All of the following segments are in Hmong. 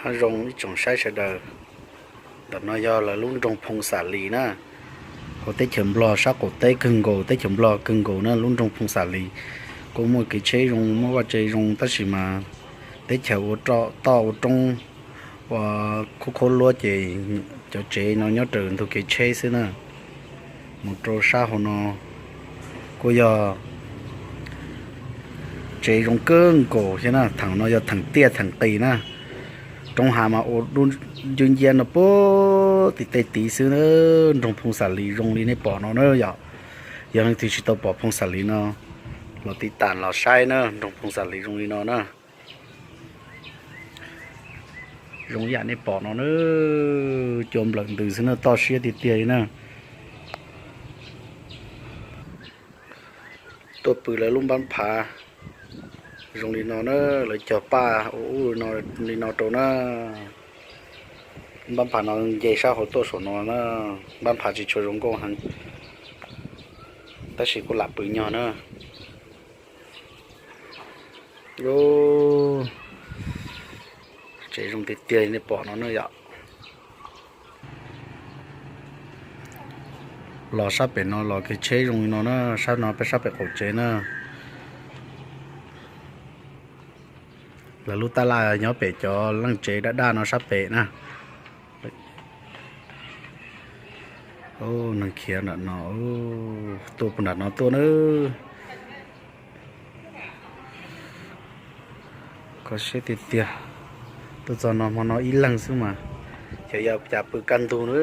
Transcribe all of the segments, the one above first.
Nyob zoo ib tsoom saib sawv daws, ntawm no yog lawv lub nroog Phoo Xam Lis na, hauv teb chaws Nplog sab qaum teb kawg nkaus, teb chaws Nplog kawg nkaus na, lub nroog Phoo Xam Lis. Kuj muaj kev tsheb zoo, muaj vaj tse zoo tab sis mas teb chaws ua toj ua roob, ua khub khaub luab ces cov tsev no nyob raws ntug kev tsheb xwb na. Mus rau sab hauv no kuj yog tsev zoo kawg nkaus thiab na, theem no yog theem tiaj theem qis na. Roob hav mas ua dub ncwb nciab no puag tim tej tid xwb na. Nroog Phoo Xam Lis zoo li nej pom no na yom. Yog leej twg tsis tau pom Phoo Xam Lis no, los tiv tam los saib na, nroog Phoo Xam Lis zoo li no na. Zoo yam nej pom no na, cua nplawm ntws xwb na, toj siab tiag tiag li na. Tuaj pw lawv lub npab phav zoo li no na, lawv cog paj ua ub li no rau na. Npab phav no nce sab hauv tuaj saum no na, npab phav tsis tshua zoo nkauj heev, tab sis kuj lam pw nyog na. Tsev zoo tiag tiag nej pom no na yom. Los sab pem no los kev tsheb zoo li no na, sab no peb sab pem qaum tsev na. Lawv lub tab laj nyob pem cov leej tsev daj daj no sab pem na. Neeg khiav nram no, tuaj puag nram no tuaj na. Kho siab tiag tiag, tuaj txog no hmo no ib leeg xwb mas, xyov yog cas pw kaj ntug na.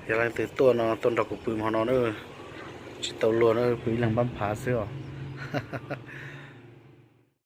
Yog leej twg tuaj no tuaj nrog kuv pw hmo no na, tsis tau luag na, pw ib leeg npab phav xwb os.